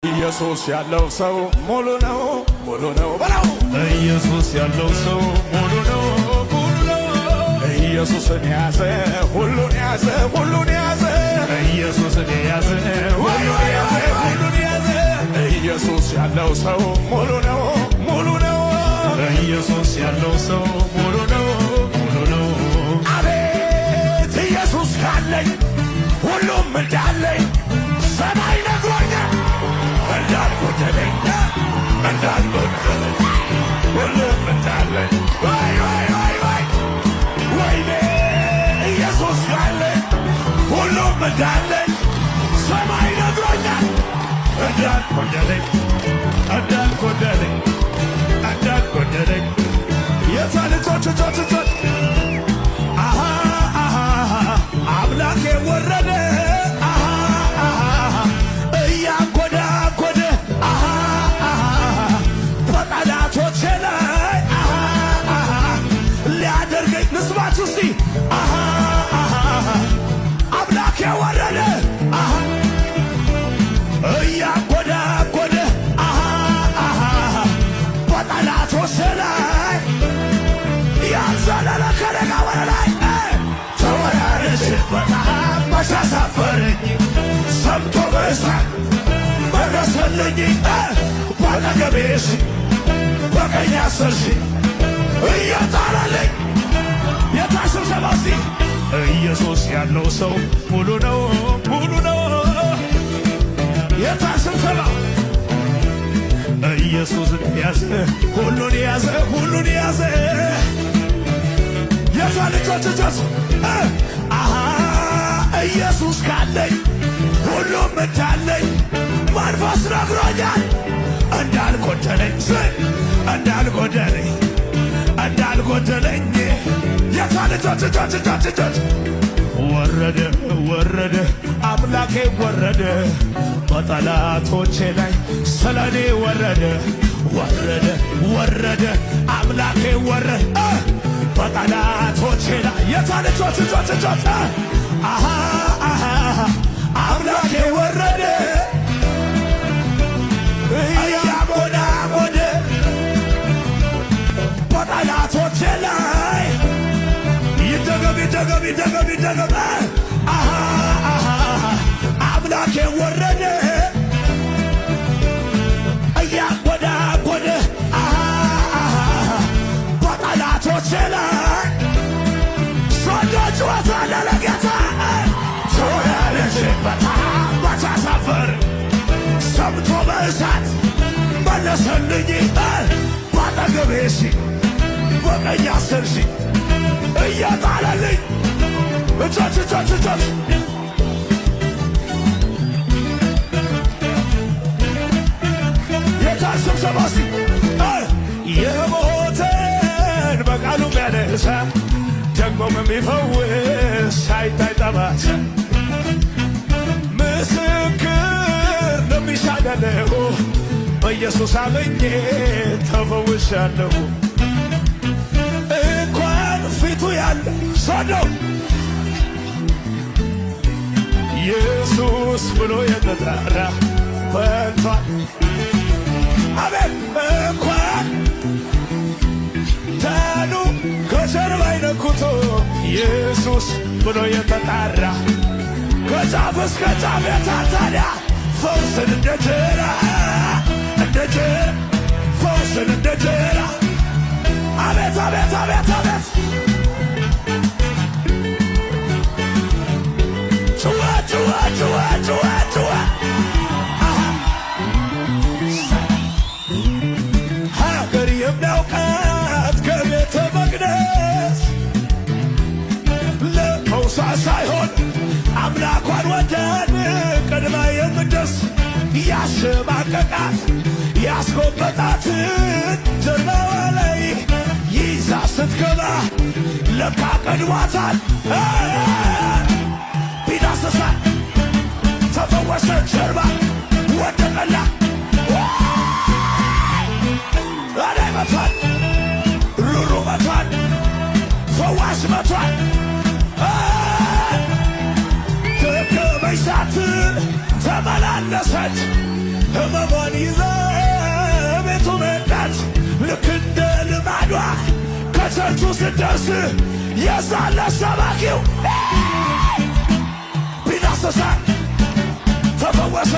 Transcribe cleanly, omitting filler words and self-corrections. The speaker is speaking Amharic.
ኢየሱስ ያለው ሰው ሙሉ ነው፣ ሙሉ ነው በለው። ኢየሱስ ያለው ሰው ሙሉ ነው፣ ሙሉ ነው። ኢየሱስን ያዘ ሁሉን ያዘ፣ ሁሉን ያዘ። ኢየሱስን የያዘ ሁሉን ያዘ፣ ሁሉን ያዘ። ኢየሱስ ያለው ሰው ሙሉ ነው፣ ሙሉ ነው። ኢየሱስ ያለው ሰው ሙሉ ነው፣ ሙሉ ነው። አቤት ኢየሱስ ካለኝ ሁሉም እንዳለኝ ሰማይ ነግሮኛል። እንዳልጎደለኝ፣ እንዳልጎደለኝ፣ ሁሉም እንዳለኝ። ወይ ወይ ወይ ወይ ወይኔ፣ ኢየሱስ ካለኝ ሁሉም እንዳለኝ ሰማይ ነግሮኛል። እንዳልጎደለኝ፣ እንዳልጎደለኝ፣ እንዳልጎደለኝ። የታል እጆች እጆች እጆች? አሃ አሃ፣ አምላኬ ወረደ፣ አሃ አሃ፣ እያንጎዳጎደ፣ አሃ አሃ፣ በጠላቶቼ ላይ፣ አሃ አሃ፣ ሊያደርገኝ። ልስማችሁ እስቲ። አሃ አሃ፣ አምላኬ ወረደ፣ አሃ፣ እያንጎዳጎደ፣ አሃ አሃ፣ በጠላቶቼ ላይ። ያዘለለ ከደጋ ወደ ላይ ተወራረጅበት መሻሳፈረኝ ሰምቶ በእሳት መለሰልኝ። በአጠገቤ 1000፣ በቀኝ 10,000 እየጣለልኝ። የታ ስብሰባ እስቲ? ኢየሱስ ያለው ሰው ሙሉ ነው፣ ሙሉ ነው። የታ ስብሰባ? ኢየሱስን ያዘ ሁሉን ያዘ፣ ሁሉን ያዘ። የታ ልጆች እጆች? አሃ፣ ኢየሱስ ካለኝ ሁሉም እንዳለኝ መንፈስ ነግሮኛል። እንዳልጎደለኝ ስል፣ እንዳልጎደለኝ፣ እንዳልጎደለኝ። የታ ልጆች እጆች እጆች እጆች? ወረደ ወረደ አምላኬ ወረደ፣ በጠላቶቼ ላይ ስለኔ ወረደ። ወረደ ወረደ አምላኬ ወረደ በጠላቶቼ ላይ። የታ ልጆች እጆች እጆች? አሃ አሃ፣ አምላኬ ወረደ እያጎዳጎደ በጠላቶቼ ላይ። ይደገም ይደገም ይደገም ይደገም። አሃ አሃ፣ አምላኬ ወረደ እያጎዳጎደ፣ አሃ አሃ፣ በጠላቶቼ ላይ። ሶዶ ጩኸት አለ ለጌታ። ተወራረጅበት ባቻሳፈር ሰምቶ በእሳት መለሰልኝ። ባጠገቤ 1000፣ በቀኝ 10,000 እየጣለልኝ። እጆች እጆች እጆች! የታል ስብሰባ እስቲ? የሞተን በቃሉ የሚያነሳ፣ ደግሞም የሚፈውስ ሳይታይ ጠባሳ፣ ምስክር ለሚሻለሁ በኢየሱስ አምኜ ተፈውሻለሁ። እንኳን ፊቱ ያለ ሶዶ ኢየሱስ ብሎ የተጠራ ፈቷል። አቤት እንኳን ዳኑ ከጀርባ ይነኩቶ ኢየሱስ ብሎ የተጣራ ከጫፍ እስከ ጫፍ የታታዲያ ፈውስን እንደ ጀራ፣ እንደ ጀራ፣ ፈውስን እንደ ጀራ። አቤት አቤት አቤት አቤት! ጭዋ ጭዋ ጭዋ ጭዋ ጭዋ! አሃ፣ ሀገር የሚያውቃት ከቤተ መቅደስ ለፈውሷ ሳይሆን አምላኳን ወዳድ ቀድማ የምደርስ፣ ያሸማቀቃት ያስጎበጣትን ጀርባዋ ላይ ይዛ ስትገባ ለካ ቀድሟታል። ቢዳስሳት ተፈወሰ፣ ጀርባ ወደቀላ። አዳይ መቷል፣ ሩሩ መቷል፣ ፈዋሽ መቷል። ደከመኝ ሳትል ተመላለሰች። ህመሟን ይዛ ቤቱ መጣች። ልክ እንደ ልማዷ ከቸርቹ ስትደርስ የዛለ ሰባኪው ቢዳሰሳት ተፈወሰ።